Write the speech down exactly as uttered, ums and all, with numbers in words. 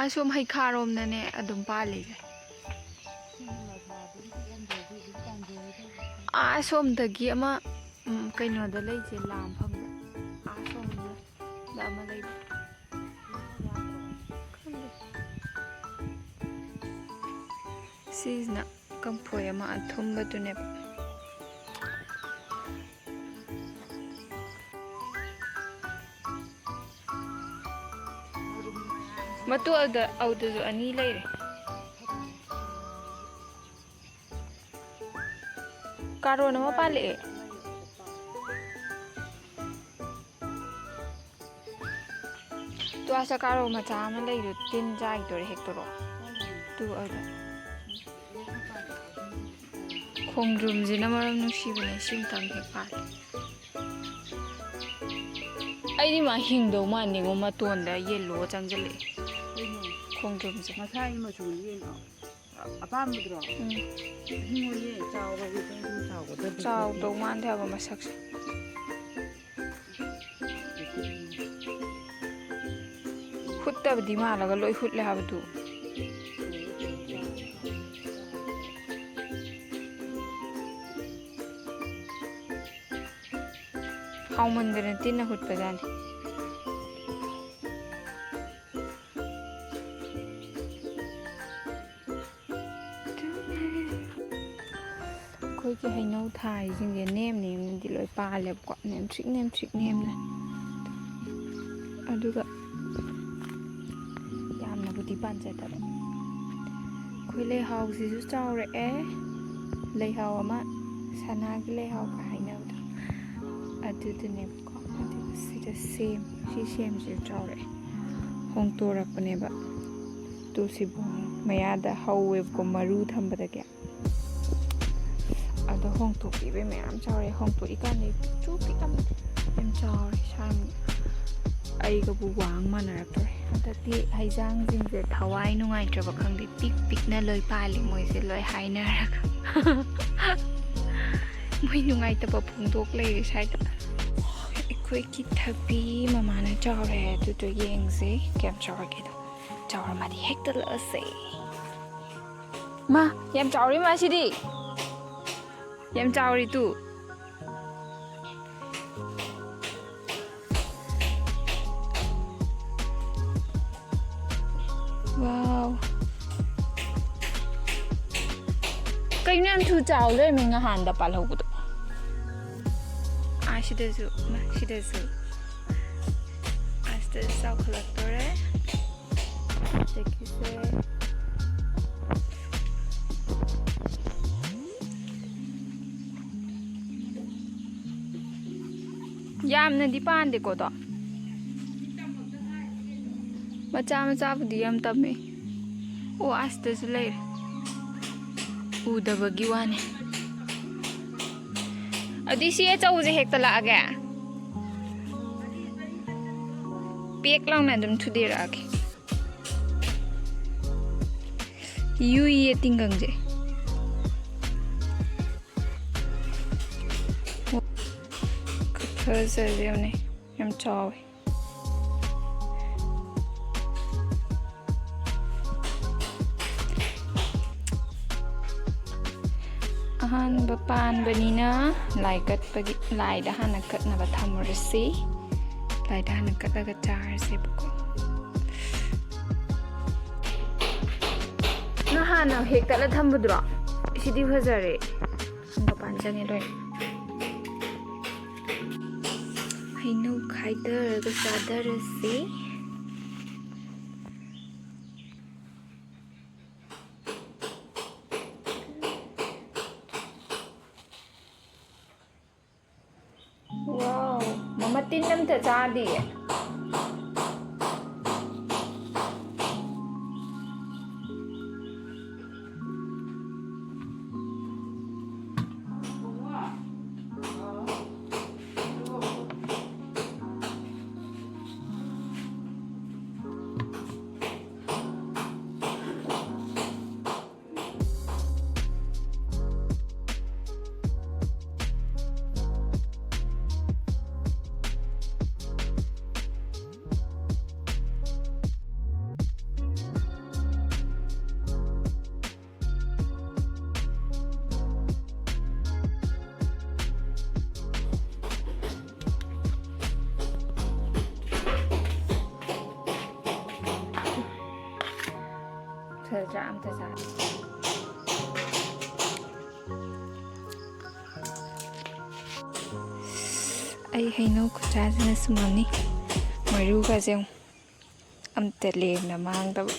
ꯑꯁꯣꯝ ꯍꯩꯈꯥꯔꯣꯝꯗꯅꯦ ꯑꯗꯨꯝ ꯄꯥꯜꯂꯤꯁꯦ꯫ ꯑꯥ, ꯑꯁꯣꯝꯗꯒꯤ ꯑꯃ, ꯎꯝ, ꯀꯩꯅꯣꯗ ꯂꯩꯁꯦ, ꯂꯥ ꯃꯐꯝꯗ꯫ ꯑꯥ, ꯁꯣꯝꯗ ꯑꯃ ꯂꯩꯕ꯫ ꯈꯪꯗꯦ꯫ ꯁꯤꯁꯤꯅ ꯀꯝꯐꯣꯏ ꯑꯃ ꯑꯊꯨꯝꯕꯗꯨꯅꯦꯕ꯫ ꯃꯇꯨ ꯑꯗꯨꯗ, ꯑꯗꯨꯗꯁꯨ ꯑꯅꯤ ꯂꯩꯔꯦ꯫ ꯀꯥꯔꯣꯟ ꯑꯃ ꯄꯥꯜꯂꯛꯑꯦ꯫ ꯇꯨ ꯑꯥ ꯆꯀꯥꯔꯣ ꯃꯆꯥ ꯑꯃ ꯂꯩꯗꯣ, ꯇꯤꯟ ꯆꯥꯏꯗꯣꯔꯦ, ꯍꯦꯛꯇꯣꯔꯛꯑꯣ꯫ ꯇꯨ ꯑꯗꯨꯗ꯫ ꯈꯣꯡꯗ꯭ꯔꯨꯝꯁꯤꯅ ꯃꯔꯝ ꯅꯨꯡꯁꯤꯕꯅꯦ, ꯁꯤ ꯑꯃꯇꯪ ꯍꯦꯛ ꯄꯥꯜꯂꯦ꯫ ꯑꯩꯗꯤ ꯃꯥ ꯍꯤꯡꯗꯧ ꯃꯥꯟꯗꯦꯉꯣ, ꯃꯇꯣꯟꯗ ꯌꯦꯜꯂꯣ ꯆꯪꯁꯤꯜꯂꯛꯑꯦ꯫ ꯀꯩꯅꯣ? ꯈꯣꯡꯗ꯭ꯔꯨꯝꯁꯦ꯫ ꯃꯁꯥꯒꯤ ꯃꯆꯨꯅꯤ ꯀꯩꯅꯣ꯫ ꯑ-, ꯑꯄꯥꯝꯕꯗꯨꯔꯣ? ꯎꯝ꯫ ꯍꯤꯡꯉꯣꯏꯌꯦ, ꯆꯥꯎꯔꯗꯤ ꯑꯗꯨꯝ ꯆꯥꯎꯒꯗꯕꯅꯤ꯫ ꯆꯥꯎꯗꯧ ꯃꯥꯟꯗꯦ ꯍꯥꯏꯕ ꯃꯁꯛꯁꯦ꯫ ꯍꯨꯠꯇꯕꯗꯤ ꯃꯥꯜꯂꯒ ꯂꯣꯏ ꯍꯨꯠꯂꯦ ꯍꯥꯏꯕꯗꯨ꯫ ꯍꯥꯎꯃꯟꯗꯅ ꯇꯤꯟꯅ ꯍꯨꯠꯄꯖꯥꯠꯅꯤ꯫ ꯑꯩꯈꯣꯏꯒꯤ ꯍꯩꯅꯧ ꯊꯥꯔꯤꯁꯤꯡꯁꯦ ꯅꯦꯝ ꯅꯦꯝꯅꯗꯤ ꯂꯣꯏ ꯄꯥꯜꯂꯦꯕꯀꯣ, ꯅꯦꯝꯊ꯭ꯔꯤꯛ ꯅꯦꯝꯊ꯭ꯔꯤꯛ ꯅꯦꯝꯅ꯫ ꯑꯗꯨꯒ ꯌꯥꯝꯅꯕꯨꯗꯤ ꯄꯥꯟꯖꯗꯕ꯫ ꯑꯩꯈꯣꯏ ꯂꯩꯍꯥꯎꯁꯤꯁꯨ ꯆꯥꯎꯔꯛꯑꯦ꯫ ꯂꯩꯍꯥꯎ ꯑꯃ, ꯁꯅꯥꯒꯤ ꯂꯩꯍꯥꯎꯒ ꯍꯥꯏꯅꯕꯗꯣ, ꯑꯗꯨꯗꯨꯅꯦꯕꯀꯣ꯫ ꯑꯗꯨꯒ ꯁꯤꯗ ꯁꯦꯝ, ꯁꯤ ꯁꯦꯝꯁꯤꯁꯨ ꯆꯥꯎꯔꯛꯑꯦ꯫ ꯍꯣꯡꯇꯣꯔꯛꯄꯅꯦꯕ꯫ ꯇꯨ ꯁꯤꯕꯨꯡ ꯃꯌꯥꯗ ꯍꯧꯋꯦꯕꯀꯣ, ꯃꯔꯨ ꯊꯝꯕꯗꯒꯤ꯫ ꯑꯗꯣ ꯍꯣꯡꯇꯣꯛꯄꯤꯕꯩ ꯃꯌꯥꯝ ꯆꯥꯎꯔꯦ꯫ ꯍꯣꯡꯇꯣꯛꯏꯀꯥꯟꯗ ꯄꯤꯛꯇ꯭ꯔꯨ ꯄꯤꯛꯑꯝꯕꯅꯦ꯫ ꯌꯥꯝ ꯆꯥꯎꯔꯦ ꯁ꯭ꯋꯥꯏꯃꯨꯛ꯫ ꯑꯩꯒꯕꯨ ꯋꯥꯡ ꯃꯥꯟꯅꯔꯛꯇꯣꯔꯦ꯫ ꯍꯟꯗꯛꯇꯤ ꯍꯩꯖꯥꯡꯁꯤꯡꯁꯦ ꯊꯋꯥꯏ ꯅꯨꯡꯉꯥꯏꯇ꯭ꯔꯕ ꯈꯪꯗꯦ, ꯄꯤꯛ ꯄꯤꯛꯅ ꯂꯣꯏ ꯄꯥꯜꯂꯤ ꯃꯣꯏꯁꯦ ꯂꯣꯏ ꯍꯥꯏꯅꯔꯒ꯫ ꯃꯣꯏ ꯅꯨꯡꯉꯥꯏꯇꯕ ꯐꯣꯡꯗꯣꯛ ꯂꯩꯔꯦ ꯁ꯭ꯋꯥꯏꯗ꯫ ꯑꯩꯈꯣꯏꯒꯤ ꯊꯕꯤ ꯃꯃꯥꯅ ꯆꯥꯎꯔꯦ, ꯑꯗꯨꯗꯣ ꯌꯦꯡꯁꯦ ꯀꯌꯥꯝ ꯆꯥꯎꯔꯒꯦꯗꯣ꯫ ꯆꯥꯎꯔ ꯃꯥꯗꯤ ꯍꯦꯛꯇꯠꯂꯛꯑꯁꯦ꯫ ꯃꯥ, ꯌꯥꯝ ꯆꯥꯎꯔꯤ ꯃꯥꯁꯤꯗꯤ꯫ ꯌꯥꯝ ꯆꯥꯎꯔꯤ ꯇꯨ꯫ Wow. ꯀꯩꯅꯣ ꯌꯥꯝ ꯊꯨ ꯆꯥꯎ ꯂꯩꯔꯝꯃꯦ ꯉꯍꯥꯟꯗ ꯄꯥꯜꯍꯧꯕꯗꯣ꯫ ꯑꯥ, ꯁꯤꯗꯁꯨ, ꯃꯥ, ꯁꯤꯗꯁꯨ꯫ ꯑꯁꯤꯗꯁꯨ ꯆꯥꯎꯈꯠꯂꯛꯇꯣꯔꯦ꯫ ꯑꯗꯒꯤꯁꯦ꯫ ꯌꯥꯝꯅꯗꯤ ꯄꯥꯟꯗꯦꯀꯣ ꯑꯗꯣ꯫ ꯃꯆꯥ ꯃꯆꯥꯕꯨꯗꯤ ꯌꯥꯝ ꯇꯝꯃꯦ꯫ ꯑꯣ, ꯑꯁꯤꯗꯁꯨ ꯂꯩꯔꯦ꯫ ꯎꯗꯕꯒꯤ ꯋꯥꯅꯦ꯫ ꯑꯗꯨꯗꯤ ꯁꯤ ꯑꯆꯧꯕꯁꯦ ꯍꯦꯛꯇꯠꯂꯛꯑꯒꯦ꯫ ꯄꯦꯛ ꯂꯥꯎꯅ ꯑꯗꯨꯝ ꯊꯨꯗꯦꯛꯂꯛꯑꯒꯦ꯫ ꯌꯨꯏꯌꯦ ꯇꯤꯡꯒꯪꯁꯦ꯫ ꯐꯖꯔꯦ ꯌꯦꯡꯉꯨꯅꯦ, ꯌꯥꯝ ꯆꯥꯎꯋꯦ꯫ ꯑꯍꯥꯟꯕ ꯄꯥꯟꯕꯅꯤꯅ ꯂꯥꯏ ꯀꯠꯄꯒꯤ, ꯂꯥꯏꯗ ꯍꯥꯟꯅ ꯀꯠꯅꯕ ꯊꯝꯃꯨꯔꯁꯤ꯫ ꯂꯥꯏꯗ ꯍꯥꯟꯅ ꯀꯠꯂꯒ ꯆꯥꯔꯁꯦꯕꯀꯣ꯫ ꯅꯪ ꯍꯥꯟꯅ ꯍꯦꯛꯇꯠꯂ ꯊꯝꯕꯗꯨꯔꯣ? ꯁꯤꯗꯤ ꯐꯖꯔꯦ꯫ ꯍꯪꯒꯄꯥꯟ ꯆꯪꯉꯦ ꯂꯣꯏ꯫ ꯍꯩꯅꯧ ꯈꯥꯏꯗꯔꯒ ꯆꯥꯗꯔꯁꯤ꯫ Wow, ꯃꯃꯥ ꯇꯤꯟ ꯑꯝꯇ ꯆꯥꯗꯤꯌꯦ꯫ ꯆꯥ ꯑꯝꯇ ꯆꯥ꯫ ꯑꯩ ꯍꯩꯅꯧ ꯈꯨꯆꯥꯁꯤꯅ ꯁꯨꯝꯃꯝꯅꯤ꯫ ꯃꯔꯨꯒꯁꯦ ꯌꯦꯡꯉꯨ꯫ ꯑꯝꯇ ꯂꯦꯡꯅ ꯃꯥꯡꯗꯕ꯫